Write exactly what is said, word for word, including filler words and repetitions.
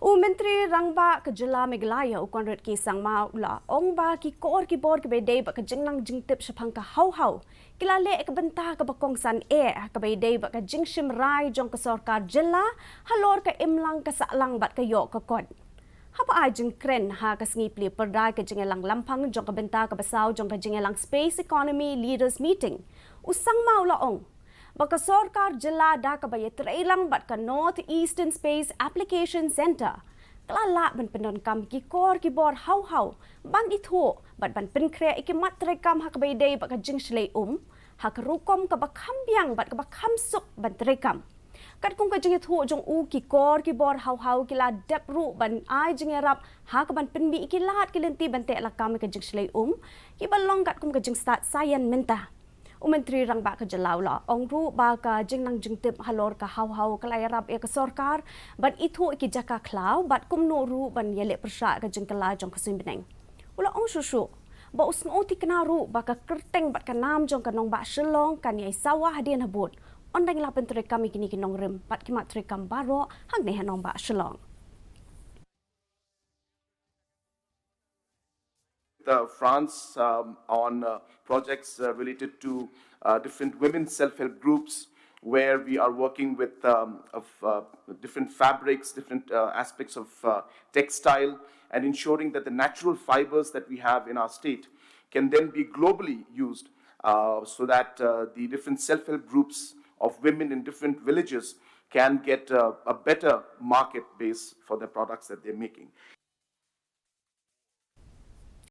U Myntri Rangbah ka Jylla Meghalaya, u Conrad K Sangma, u la ong ba ki kor ki bor kiba ïadei bad ka jingnang jingtip shaphang ka haw haw ki la leh ïa ka bynta kaba kongsan eh, kaba ïadei bad ka jingshim rai jong ka sorkar jylla halor ka imlang ka sahlang bad ka ïoh ka kot. Haba ai jingkren ha ka sngi plie pyrda ïa ka jingïalang lamphang jong ka bynta kaba saw jong ka jingïalang Space Economy Leaders Meeting, u Sangma u la ong ba ka sorkar jylla da kaba ïatreilang bad ka North Eastern Space Application Centre ka la lah ban pyndonkam ïa ki kor ki bor haw haw ban ithuh bad ban pynkhreh ïa ki mat treikam ha kaba ïadei bad ka jingshlei um ha ka rukom kaba kham biang bad kaba kham suk ban treikam. Katkum ka jingithuh jong u, ki kor ki bor haw haw ki la dep ruh ban ai jingïarap ha kaban pynmih ïa ki lad ki lynti ban teh lakam ïa ka jingshlei um kiba long katkum ka jingstad saian mynta. U Myntri Rangbah ka Jylla u la ong ruh ba ka jingnang jingtip halor ka haw haw ka la ïarap ïa ka sorkar ban ithuh ïa ki jaka khlaw bad kumno ruh ban ïaleh pyrshah ïa ka jingkylla jong ka suiñ bneng. U la ong shuh shuh ba u sngew thikna ruh ba ka kyrteng bad ka nam jong ka nongbah Shillong kan ïai sawa hadien habud ynda la pyntreikam ïa kine ki nongrim bad ki mat treikam baroh hangne ha nongbah Shillong. uh, France um, on uh, projects uh, related to uh, different women self-help groups where we are working with um, of, uh, different fabrics, different uh, aspects of uh, textile, and ensuring that the natural fibers that we have in our state can then be globally used uh, so that uh, the different self-help groups of women in different villages can get uh, a better market base for the products that they're making.